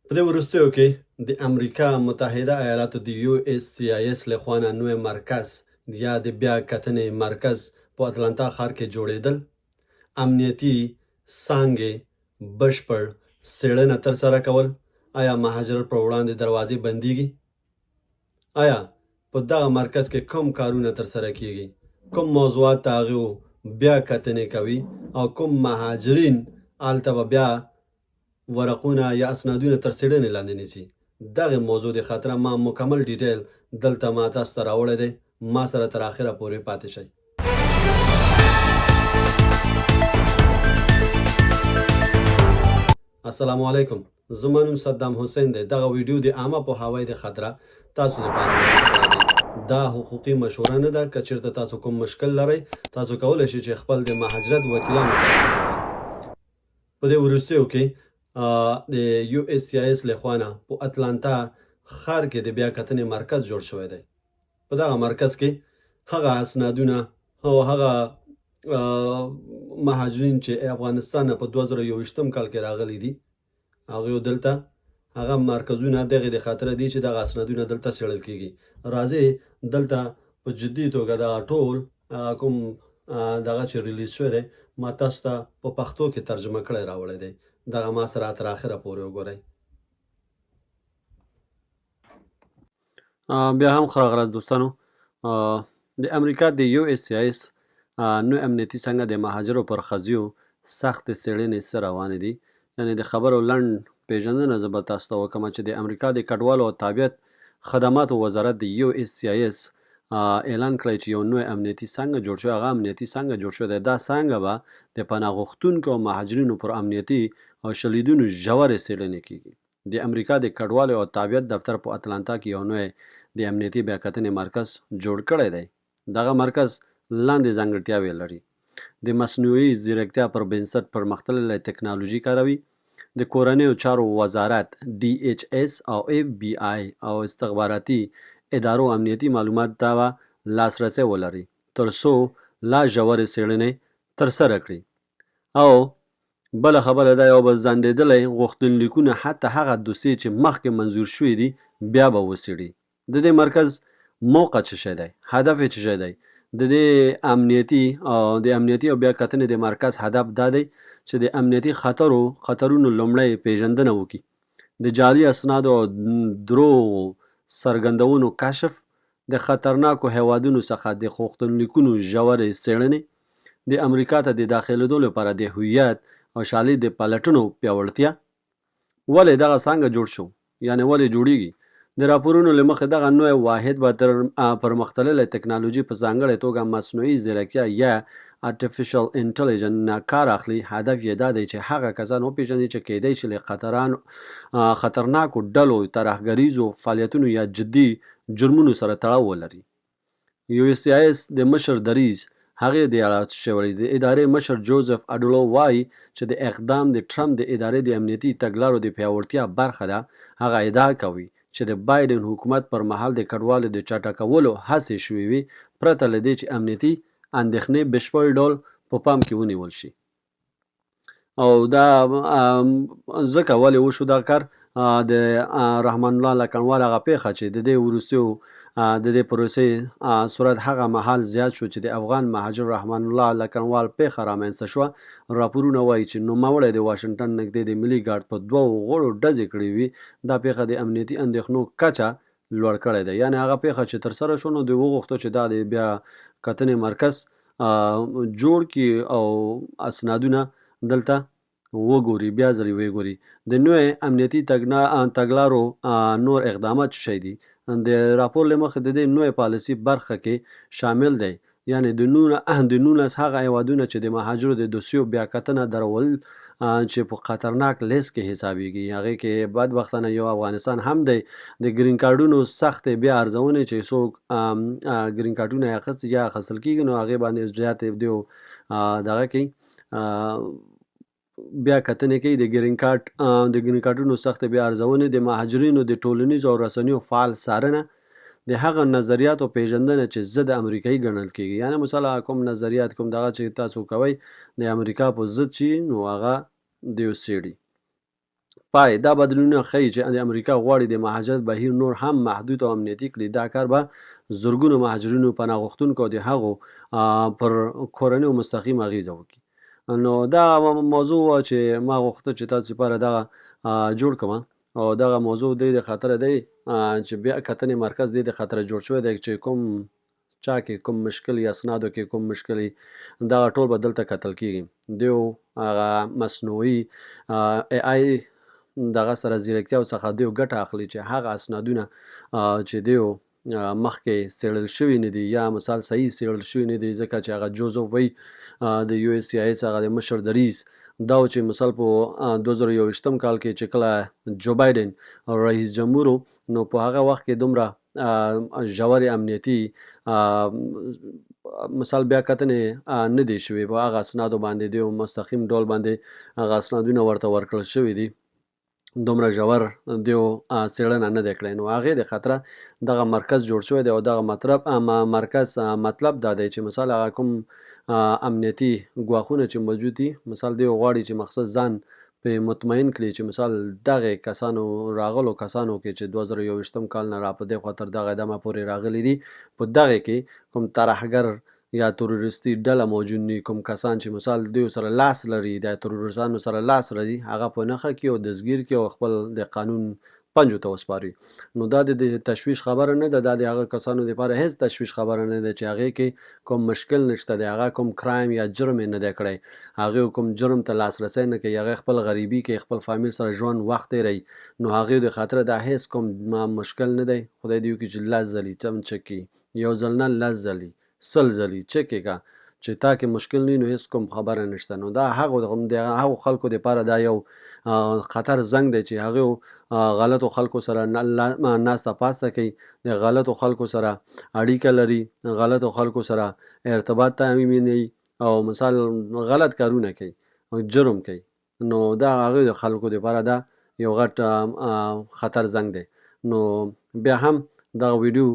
په دې وروستیو کې د امریکا متحده ایالاتو د یو ایس سي آی ایس له خوا نه نوی مرکز یا د بیا کتنې مرکز په اتلانتا ښار کې جوړېدل، امنیتي څانګې بشپړ څېړنه ترسره کول، ایا مهاجرت پر وړاندې دروازې بندیږي؟ ایا په دغه مرکز کې کوم کارونه ترسره کیږي؟ کوم موضوعات ته هغوی بیا کتنې کوي او کوم مهاجرین هلته به بیا ورقونه یا اسنادونه تر څېړنې لاندې نیسي؟ دغې موضوع د خاطره ما مکمل ډیټیل دلته ما تاسو ته راوړی دی، ما سره تر اخره پورې پاتې شئ. السلام علیکم، زما نوم صدام حسین دی. دغه ویډیو د عامه پوهاوی د خاطره تاسو لپاره ما جوړ کړی دی. دا حقوقي مشوره نه ده. که چیرته تاسو کوم مشکل لرئ، تاسو کولی شئ چې خپل د مهاجرت وکیلانو سره وګورئ. په دې وروستیو کې د یو ایس سي آی ایس له خوا نه په اتلانتا ښار کې د بیا کتنې مرکز جوړ شوی دی. په دغه مرکز کې هغه اسنادونه او هغه مهاجرین چې افغانستان نه په 2021 کال کې راغلي دي، هغه دلته هغه مرکزونه دغه د خاطر دي چې دغه اسنادونه دلته څېړل کیږي. راځي دلته په جدي توګه دغه ټول کوم دغه چې ریلیز شوی دی، ما تاسو ته په پښتو کې ترجمه کړی راوړی دی. دغه ما سره تر اخره پورې وګورئ. بیا هم ښه راغلاست دوستانو. د امریکا د یو ایس سي ایس نوې امنیتي څانګه د مهاجرو پر قضیو سختې څېړنې څه روانې دي. یعنې د خبرو لنډ پېژندنه زه به تاسو ته وکړم چې د امریکا د کډوالو او تابعیت خدماتو وزارت د یو ایس سي ایس اعلان کړی چې یو نوې امنیتي څانګه جوړ شوی، هغه امنیتي څانګه جوړ شوی دی. دا څانګه به د پناه غوښتونکو او مهاجرینو پر امنیتي او شلیدونو ژورې څېړنې کېږي. د امریکا د کډوالو او تابعیت دفتر په اتلانتا کې یو نوی د امنیتي بیاکتنې مرکز جوړ کړی دی. دغه مرکز لاندې ځانګړتیاوې لري: د مصنوعي ځیرکتیا پر بنسټ پرمختللې تکنالوژي کاروي، د کورنیو چارو وزارت، ډي ایچ ایس او ایف بي آی او استخباراتي ادارو امنیتي معلومات ته به لاسرسی ولري، تر څو لا ژورې څېړنې ترسره کړي. او بله خبره دا یو به ځنډېدلی غوښتنلیکونه، حتی هغه دوسیې چې مخکې منظور شوې دي، بیا به وڅېړي. د دې مرکز موقع څه شی دی؟ هدف یې څه شی دی؟ د دې امنیتي او د امنیتي او بیا کتنې د مرکز هدف دا دی چې د امنیتي خطرونو لومړی پیژندنه وکړي، د جعلي اسنادو او دروغو څرګندونو کشف، د خطرناکو هیوادونو څخه د غوښتنلیکونو ژورې څېړنې، د امریکا ته د داخلېدو لپاره د هویت او شالید د پلټنو پیاوړتیا. ولې دغه څانګه جوړ شو؟ یعنې ولې جوړیږي؟ د راپورونو له مخې دغه نوی واحد به تر پرمختللې تکنالوژي په ځانګړې توګه مصنوعي ځیرکتیا یا Artificial Intelligence نه کار اخلي. هدف یې دا دی چې هغه کسان وپیژني چې کیدای شي له خطرناکو ډلو، ترهګریزو فعالیتونو یا جدي جرمونو سره تړاو ولري. یو ایس ای ایس د مشر دریځ هغې دې اړه شوی. د ادارې مشر جوزف اډولو وايي چې د اقدام د ټرمپ د ادارې د امنیتي تګلارو د پیاوړتیا برخه ده. هغه ادعا کوي چې د بایډن حکومت پر مهال د کډوالو د چټکولو هڅې شوې وې، پرته له دې چې امنیتي اندېښنې بشپړ ډول په پام کې ونیول شي. او دا ځکه ولې وشو دا کار؟ د رحمان الله لکڼوال هغه پیښه چې د دې وروستیو د دې پروسې سرعت هغه مهال زیات شو چې د افغان مهاجر رحمان الله لکڼوال پیښه رامنځته شوه. راپورونه وایي چې نوموړی د واشنګټن نږدې د ملي ګارد په دوو غړو ډزې کړې وي. دا پیښه د امنیتي اندېښنو کچه لوړ کړی دی. یعنې هغه پیښه چې ترسره شو، نو دوی وغوښتل چې دا د بیا کتنې مرکز جوړ کړي او اسنادونه دلته وګوري، بیا ځلې وګوري. د نوې امنیتي تګلارو نور اقدامات څه شی دي؟ د راپور له مخې د دې نوې پالیسي برخه کې شامل دی، یعنې د 19 هغه هېوادونه چې د مهاجرو د دوسیو بیا کتنه درول چې په خطرناک لیست کې حسابېږي، هغې کې بدبختانه یو افغانستان هم دی. د ګرین کارډونو سختې بیا ارزونې، چې څوک ګرین کارډونه یې اخیستي یا اخیستل کېږي، نو هغې باندې زیاتې دیو دغه کوي، بیا کتنې کوي. د ګرین کارتونو سختې بیا ارزونې، د مهاجرینو د ټولنیزو او رسنیو فعال څارنه، د هغه نظریاتو پیژندنه چې ضد امریکایي ګڼل کېږي، یعنې مثلا کوم نظریات کوم دغه چې تاسو کوئ د امریکا په ضد چی، نو هغه دیو څېړي. پای، دا بدلونونه ښيي چې د امریکا غواړي د مهاجرت بهیر نور هم محدود او امنیتي کړي. دا کار به زرګونو مهاجرینو، پناه غوښتونکو او د هغو پر کورنیو مستقیم اغیزه وکړي. نو دا موضوع وه چې ما غوښته چې تاسو لپاره دغه جوړ کړم او دغه موضوع دې د خاطره دی چې بیا کتنې مرکز دې د خاطره جوړ شوی دی چې کوم چا کې کوم مشکل یا اسنادو کې کوم مشکل دغه ټول به دلته کتل کیږي. دیو هغه مصنوعي ای آی دغه سره ځیرکتیاو څخه دیو ګټه اخلي چې هغه اسنادونه چې دیو مخکې څېړل شوي نه دي یا مثال صحیح څېړل شوي نه دي، ځکه چې هغه جوزف وایي د یو ایس سي آی ایس هغه د مشر دریځ دا و چې مثال په 2021 کال کې چې کله جو بایډن رئیس جمهور نو په هغه وخت کې دومره ژورې امنیتي مثال بیا کتنې نه دي شوي په هغه اسنادو باندې، دیو مستقیم ډول باندې هغه اسنادونه ورته ورکړل شوي دي، دومره ژور دیو څېړنه نه دی کړې. نو هغې د خاطره دغه مرکز جوړ شوی دی او دغه مطلب مرکز مطلب دا دی چې مثال هغه کوم امنیتي ګواښونه چې موجود دي، مثال دیو غواړي چې مقصد ځان پې مطمئن کړي چې مثال دغه کسانو راغلو کسانو کې چې 2021 کال نه را په دې خوا تر دغه دمه پورې راغلي دي، په دغه کې کوم ترهګر یا تروریستي ډله موجود نی، کوم کسان چې مثال دیو سره لاس لري، د تروریستانو سره لاس لري، هغه په نښه کې او دستګیر کې او خپل د قانون پنجو ته وسپاري. نو دا د تشویش خبره نه ده، دا د هغه کسانو لپاره هیڅ تشویش خبره نه ده چې هغې کې کوم مشکل نشته دی، هغه کوم کرایم یا جرم یې نه دی کړی، هغې کوم جرم ته لاسرسی نه کوي، هغه خپل غریبي کې خپل فامیل سره ژوند وخت تېروي، نو هغې د خاطره دا هیڅ کوم مشکل نه دی. خدای دې وکړي چې لس ځلي چم چک کړي، یو ځل نه لس ځلي 100 ځلي چک یې که چې تا کې مشکل نه نو هیڅ کوم خبره نشته. نو دا هغو د هغو خلکو دپاره دا یو خطر زنګ دی چې هغه غلطو خلکو سره ناسته پاسته کوي، د غلطو خلکو سره اړیکه لري، غلطو خلکو سره ارتباط تامینوي او مثال غلط کارونه کوي، جرم کوي. نو دا هغه د خلکو دپاره دا یو غټ خطر زنګ دی. نو بیا هم دغه ویډیو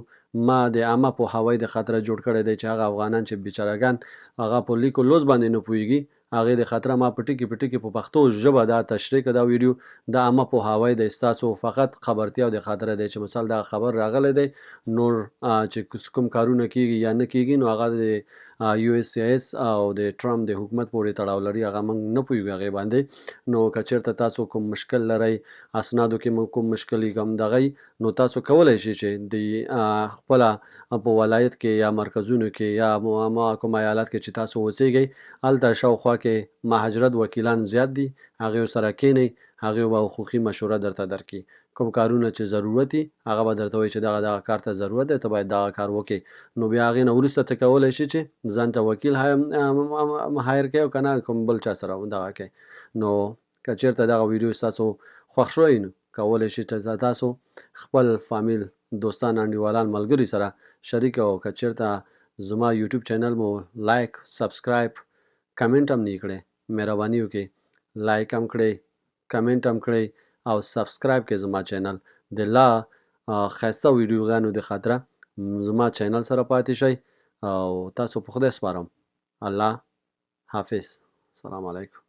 ما د عامه پوهاوی د خاطره جوړ کړی دی چې هغه افغانان چې بیچارهګان هغه په لیکو لوست باندې نه پوهیږي، هغې د خاطره ما په ټکي په ټکي په پښتو ژبه دا تشریح کړه. دا ویډیو د عامه پوهاوی دی، ستاسو فقط خبرتیا د خاطره دی چې مثال دا خبر راغلی دی، نور چې کوم کارونه کیږي یا نه کیږي نو هغه د یو ایس سی ایس او د ټرمپ د حکومت پورې تړاو لري، هغه موږ نه پوهیږو هغې باندې. نو که چېرته تاسو کوم مشکل لرئ، اسنادو کې مو کوم مشکل وي کوم دغه، نو تاسو کولی شئ چې د خپله په ولایت کې یا مرکزونو کې یا کوم ایالت کې چې تاسو اوسیږئ هلته شاوخوا کې مهاجرت وکیلان زیات دي، هغې سره کښېنئ، هغې به حقوقي مشوره درته درکړي، کوم کارونه چې ضرورت وي هغه به درته وایي چې دغه دغه کار ته ضرورت دی، ته باید دغه کار وکړې. نو بیا هغې نه وروسته ته کولی شې چې ځان ته وکیل hire کړې او که نه کوم بل چا سره دغه کوې. نو که چېرته دغه ویډیو ستاسو خوښ شوی نو کولی شئ چې تاسو خپل فامیل، دوستان، انډیوالان، ملګري سره شریک او که چېرته زما یوټیوب چینل مو like، subscribe، comment هم نه کړی، مهرباني وکړئ like هم کړئ، کمنټ هم کړئ او subscribe کړئ زما چینل. د لا ښایسته ویډیوګانو د خاطره زما چینل سره پاتې شئ او تاسو په خدای سپارم. الله حافظ. السلام علیکم.